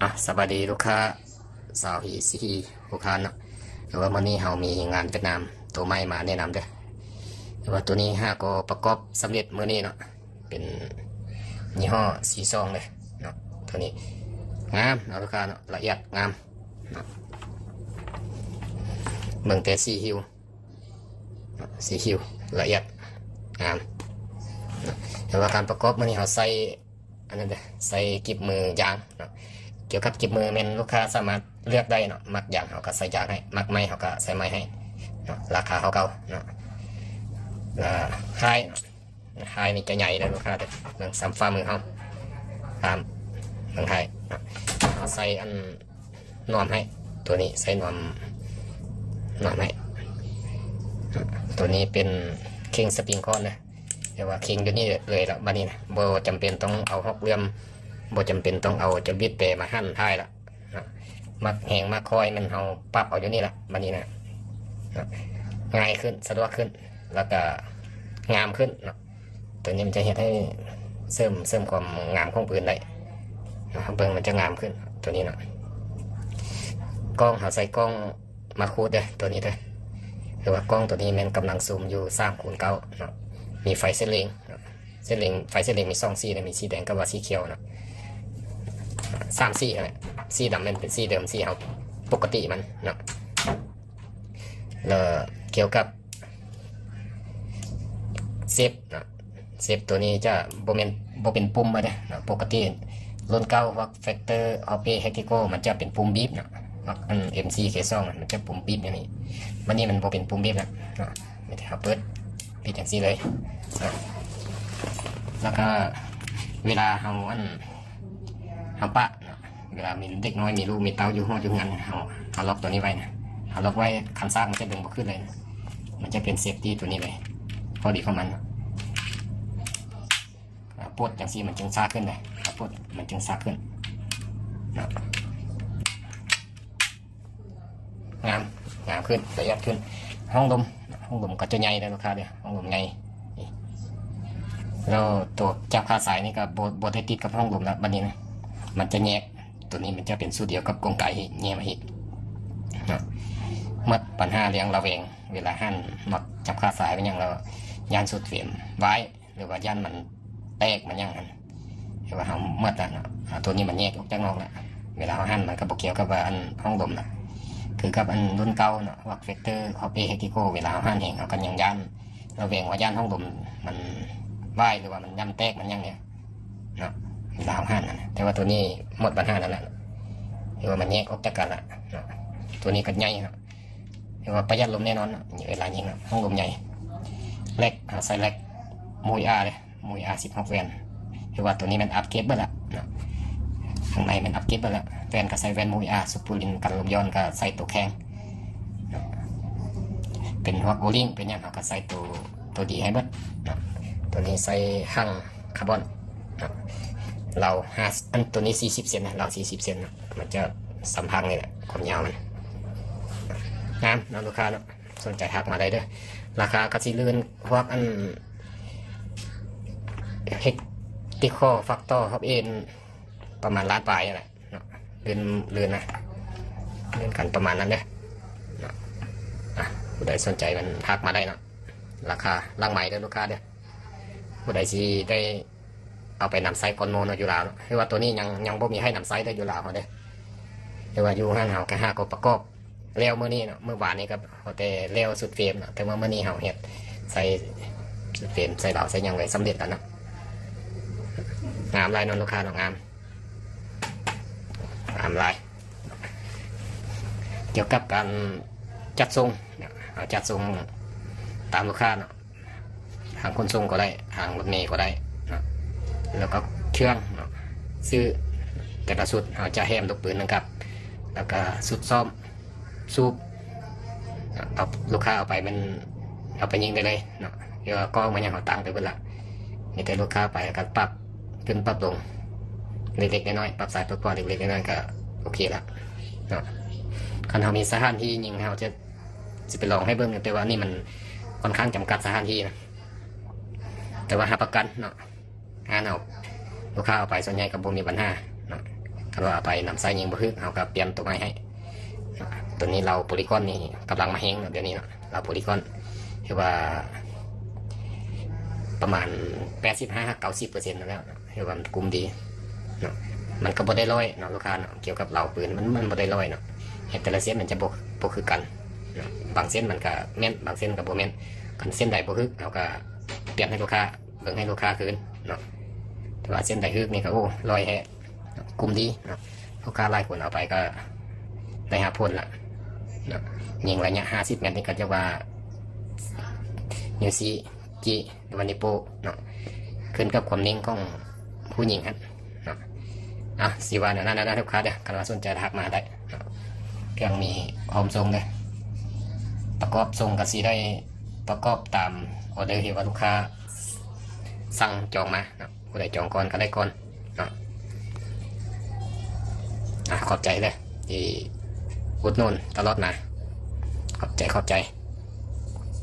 ອ່ະ ສະບາຍດີລູກຄ້າຊາວຮີຊີຮີໂຮຄານເນາະ. ແຕ່ວ່າມື້ນີ້ເຮົາມີງານຫວຽດນາມໂຕໃໝ່ມາແນະນຳເດີ. ແຕ່ວ່າໂຕນີ້ຫາກໍປະກອບສຳເລັດມື້ນີ້ເນາະ, ເປັນຍີ່ຫໍ້ຊີຊອງເດີເນາະ. ໂຕນີ້ງາມເນາະລູກຄ້າເນາະ, ລະອຽດງາມເນາະ. ເບິ່ງແຕ່ສີຜິວ ສີຜິວລະອຽດງາມ. ແຕ່ວ່າການປະກອບມື້ນີ້ເຮົາໃສ່ ອັນນັ້ນເດີ ໃສ່ກິບມືຢາງເນາະ. ກ່ຽວກັບກິບມືແມ່ນລູກຄ້າສາມາດເລືອກໄດ້ເນາະ, ມັກຢາງເຮົາກໍໃສ່ຢາງໃຫ້, ມັກໄມ້ເຮົາກໍໃສ່ໄມ້ໃຫ້ເນາະ, ລາຄາເທົ່າເກົ່າເນາະ. ລະທ້າຍເນາະ, ທ້າຍນີ້ຈະໃຫຍ່ເດີລູກຄ້າເດີ, ເບິ່ງສ່ຳຝ່າມືເຮົາ, ຕາມເບິ່ງທ້າຍເນາະ. ເຮົາໃສ່ອັນ ນວມໃຫ້, ໂຕນີ້ໃສ່ນວມ ນວມໃຫ້. ໂຕນີ້ເປັນເຄັ່ງສະປຣິງຄອນເດີ, ແຕ່ວ່າເຄັ່ງຢູ່ນີ້ເລີຍລະບາດນີ້ນະ, ບໍ່ຈຳເປັນຕ້ອງເອົາຫົກຫຼ່ຽມ, ບໍ່ຈຳເປັນຕ້ອງເອົາຈະບິດແປມາຫັນທ້າຍລະເນາະ. ມັກແຮງມັກຄ່ອຍມັນເຮົາປັບເອົາຢູ່ນີ້ລະບາດນີ້ນະ, ເນາະ ງ່າຍຂຶ້ນ ສະດວກຂຶ້ນ ແລ້ວກະງາມຂຶ້ນເນາະ. ໂຕນີ້ມັນຈະເຮັດໃຫ້ເສີມ ເສີມຄວາມງາມຂອງພື້ນໄດ້ເນາະ, ເບິ່ງມັນຈະງາມຂຶ້ນໂຕນີ້ເນາະ. ກ້ອງ ເຮົາໃສ່ກ້ອງມາຂູດເດີ ໂຕນີ້ເດີ, ຄືວ່າກ້ອງໂຕນີ້ແມ່ນກຳລັງຊູມຢູ່ສາມຄູນເກົ້າເນາະ, ມີໄຟເສັ້ນເລັງເນາະ. ເສັ້ນເລັງ ໄຟເສັ້ນເລັງມີສອງສີເດີ, ມີສີແດງກັບວ່າສີຂຽວເນາະ, ສາມສີຫັ້ນແຫຼະ. ສີດຳແມ່ນເປັນສີເດີມ ສີເຮົາປົກກະຕິມັນເນາະ. ແລ້ວກ່ຽວກັບເຊັບເນາະ, ເຊັບໂຕນີ້ຈະບໍ່ແມ່ນ ບໍ່ເປັນປຸ່ມມາເດ້ເນາະ. ປົກກະຕິລຸ້ນເກົ່າ ພວກ Factor Hobby Tactical ມັນຈະເປັນປຸ່ມບີບເນາະ, ພວກອັນ ເອັມສີ່ເຄສອງ ມັນຈະປຸ່ມບີບຢ່າງນີ້. ບາດນີ້ມັນບໍ່ເປັນປຸ່ມບີບແລ້ວເນາະ, ມີແຕ່ເຮົາເປີດ ປິດຈັ່ງຊີ້ເລີຍເນາະ. ແລ້ວກໍເວລາເຮົາອັນ ເຮົາປະເນາະ, ເວລາມີເດັກນ້ອຍ ມີລູກມີເຕົ້າຢູ່ຫໍຢູ່ເຮືອນ ເຮົາ ເຮົາລັອກໂຕນີ້ໄວ້ນະ, ເຮົາລັອກໄວ້ ຄັນຊາກມັນຈະດຶງບໍ່ຂຶ້ນເລີຍນະ, ມັນຈະເປັນເຊັບຕີ້ໂຕນີ້ເລີຍ ຂໍ້ດີຂອງມັນເນາະ. ອ່າ ປົດຈັ່ງຊີ້ມັນຈຶ່ງຊາກຂຶ້ນເດ້, ອ່າ ປົດມັນຈຶ່ງຊາກຂຶ້ນເນາະ. ງາມ ງາມຂຶ້ນ ລະອຽດຂຶ້ນ. ຫ້ອງລົມ ຫ້ອງລົມກໍຈະໃຫຍ່ເດີລູກຄ້າເດີ, ຫ້ອງລົມໃຫຍ່. ແລ້ວໂຕຈັບຂາຊ້າຍນີ້ກໍບໍ່ ບໍ່ໄດ້ຕິດກັບຫ້ອງລົມລະບາດນີ້ນະ, ມັນຈະແຍກ, ໂຕນີ້ມັນຈະເປັນຊຸດດຽວກັບກົງໄກແຍກມາອີກເນາະ. ໝົດບັນຫາເລື່ອງລະແວງ ເວລາຫັນນັອດຈັບຂາຊ້າຍແມ່ນຫຍັງແລ້ວ ຢ້ານຊຸດເຟຣມວາຍ ຫຼືວ່າຢ້ານມັນແຕກມັນຫຍັງຫັ້ນ ຄືວ່າເຮົາໝົດລະເນາະ. ອາ ໂຕນີ້ມັນແຍກອອກຈາກນອກລະ, ເວລາເຮົາຫັນມັນກໍບໍ່ກ່ຽວກັບວ່າອັນຫ້ອງລົມລະ. ຄືກັບອັນລຸ້ນເກົ່າເນາະ, ພວກ Factor Hobby Tactical ເວລາເຮົາຫັນແຮງ ເຮົາກໍຍັງຢ້ານ ລະແວງວ່າຢ້ານຫ້ອງລົມມັນວາຍ ຫຼືວ່າມັນຢ້ຳແຕກມັນຫຍັງນີ້ເນາະ ເວລາເຮົາຫັນນະ. ແຕ່ວ່າໂຕນີ້ໝົດບັນຫານັ້ນລະ, ຄືວ່າມັນແຍກອອກຈາກກັນລະເນາະ. ໂຕນີ້ກໍໃຫຍ່ເນາະ ຖືວ່າປະຢັດລົມແນ່ນອນເນາະ ເວລາຍິງເນາະ, ຫ້ອງລົມໃຫຍ່. ແລັກ ເຮົາໃສ່ແລັກ Muay-A ເດ້, Muay-A ສິບຫົກແວ່ນ, ຖືວ່າໂຕນີ້ແມ່ນອັບເກຣດເບິດລະເນາະ, ຂ້າງໃນແມ່ນອັບເກຣດເບິດລະ. ແວ່ນກໍໃສ່ແວ່ນ Muay-A Superlens ກັນລົມຢ່ອນ, ກໍໃສ່ໂຕແຂງເນາະ, ເປັນພວກ O-ring ເປັນຫຍັງ ເຮົາກໍໃສ່ໂຕ ໂຕດີໃຫ້ເບິດເນາະ. ໂຕນີ້ໃສ່ຫາງຄາບອນເນາະ, ລາວຫ້າ ອັນ ໂຕນີ້ສີ່ສິບເຊັນນະ, ລາວສີ່ສິບເຊັນເນາະ, ມັນຈະສ່ຳພັງນີ້ແຫຼະ ຄວາມຍາວມັນ. ງາມເນາະລູກຄ້າເນາະ, ສົນໃຈທັກມາໄດ້ເດີ. ລາຄາກໍຊິລື່ນພວກອັນ Tactical Factor Hobby ປະມານລ້ານປາຍນີ້ແຫຼະເນາະ, ລື່ນ ລື່ນນະ ລື່ນກັນປະມານນັ້ນເດີເນາະ. ອ່ະ ຜູ້ໃດສົນໃຈມັນທັກມາໄດ້ເນາະ, ລາຄາຫຼັງໄມເດີລູກຄ້າເດີ. ຜູ້ໃດຊິໄດ້ ເອົາໄປນຳໃຊ້ກ່ອນໝູ່ເນາະ ຢູ່ລາວເນາະ. ຄືວ່າໂຕນີ້ຍັງ ຍັງບໍ່ມີໃຫ້ນຳໃຊ້ເດີ ຢູ່ລາວເຮົາເດີ. ຄືວ່າຢູ່ຫັ້ນເຮົາກໍຫາກໍປະກອບແລ້ວມື້ນີ້ເນາະ, ມື້ວານນີ້ກໍເອົາແຕ່ແລ້ວຊຸດເຟຣມເນາະ, ແຕ່ວ່າມື້ນີ້ເຮົາເຮັດໃສ່ຊຸດເຟຣມ ໃສ່ເລົາ ໃສ່ຫຍັງໄວ້ສຳເລັດແລ້ວເນາະ. ງາມຫຼາຍເນາະລູກຄ້າເນາະ, ງາມ ງາມຫຼາຍ. ກ່ຽວກັບການຈັດສົ່ງເນາະ, ເຮົາຈັດສົ່ງຕາມລູກຄ້າເນາະ. ທາງຂົນສົ່ງກໍໄດ້ ທາງລົດເມກໍໄດ້ເນາະ, ແລ້ວກໍເຄື່ອງເນາະ, ຊື້ແຕ່ລະຊຸດເຮົາຈະແຖມລູກປືນໜຶ່ງກັບ ແລ້ວກໍຊຸດຊ້ອມສູບເນາະ. ເອົາ ລູກຄ້າເອົາໄປແມ່ນເອົາໄປຍິງໄດ້ເລີຍເນາະ, ເພາະວ່າກ້ອງມັນຫຍັງເຮົາຕັ້ງໄປເບິດລະ, ມີແຕ່ລູກຄ້າໄປແລ້ວກໍປັບຂຶ້ນປັບລົງເລັກໆນ້ອຍໆ, ປັບຊ້າຍປັບຂວາເລັກໆນ້ອຍໆ ກໍໂອເຄລະເນາະ. ຄັນເຮົາມີສະຖານທີ່ຍິງ ເຮົາຈະ ຊິໄປລອງໃຫ້ເບິ່ງ, ແຕ່ວ່າອັນນີ້ມັນຂ້ອນຂ້າງຈຳກັດສະຖານທີ່ນະ, ແຕ່ວ່າຮັບປະກັນເນາະ, ຮ້ານເຮົາ ລູກຄ້າເອົາໄປສ່ວນໃຫຍ່ກໍບໍ່ມີບັນຫາເນາະ, ຄັນວ່າໄປນຳໃຊ້ຍິງບໍ່ຖືກ ເຮົາກໍປ່ຽນຕົວໃໝ່ໃຫ້. ຕົວນີ້ເລົາໂປລີກອນນີ້ກຳລັງມາແຮງເນາະ ດຽວນີ້ເນາະ ເລົາໂປລີກອນ ຄືວ່າປະມານແປດສິບຫ້າຫາເກົ້າສິບເປີເຊັນແລ້ວເນາະ ຄືວ່າມັນກຸ້ມດີເນາະ. ມັນກໍບໍ່ໄດ້ຮ້ອຍເນາະ ລູກຄ້າເນາະ ກ່ຽວກັບເລົາປືນ ມັນ ມັນບໍ່ໄດ້ຮ້ອຍເນາະ ເຮັດແຕ່ລະເສັ້ນມັນຈະບໍ່ ບໍ່ຄືກັນເນາະ. ບາງເສັ້ນມັນກໍແມ່ນ ບາງເສັ້ນກໍບໍ່ແມ່ນ. ຄັນເສັ້ນໃດບໍ່ຖືກ ເຮົາກໍປ່ຽນໃຫ້ລູກຄ້າ ເບິ່ງໃຫ້ລູກຄ້າຄືນເນາະ. ແຕ່ວ່າເສັ້ນໃດຖືກນີ້ກໍ ໂອ້ ຮ້ອຍແທ້ ກຸ້ມດີເນາະ. ລູກຄ້າຫຼາຍຄົນເອົາໄປກໍໄດ້ຮັບຜົນລະເນາະ. ຍິງໄລຍະຫ້າສິບແມັດນີ້ກໍຈະວ່ານິ້ວຊີ້ ຈີ້ ຫຼືວ່ານິ້ວໂປ້ເນາະ ຂຶ້ນກັບຄວາມເໜັງຂອງຜູ້ຍິງຫັ້ນເນາະ. ເອົາ ຊິວ່າແນວນັ້ນນະ ລູກຄ້າເດີ ຄັນວ່າສົນໃຈທັກມາໄດ້ເນາະ. ເຄື່ອງມີພ້ອມສົ່ງເດີ ປະກອບສົ່ງກໍຊິໄດ້ປະກອບຕາມອໍເດີທີ່ວ່າລູກຄ້າສັ່ງຈອງມາເນາະ. ຜູ້ໃດຈອງກ່ອນກໍໄດ້ກ່ອນເນາະ. ອາ ຂອບໃຈເດີທີ່ອຸດໜູນຕະຫຼອດມາ. ຂອບໃຈ ຂອບໃຈ.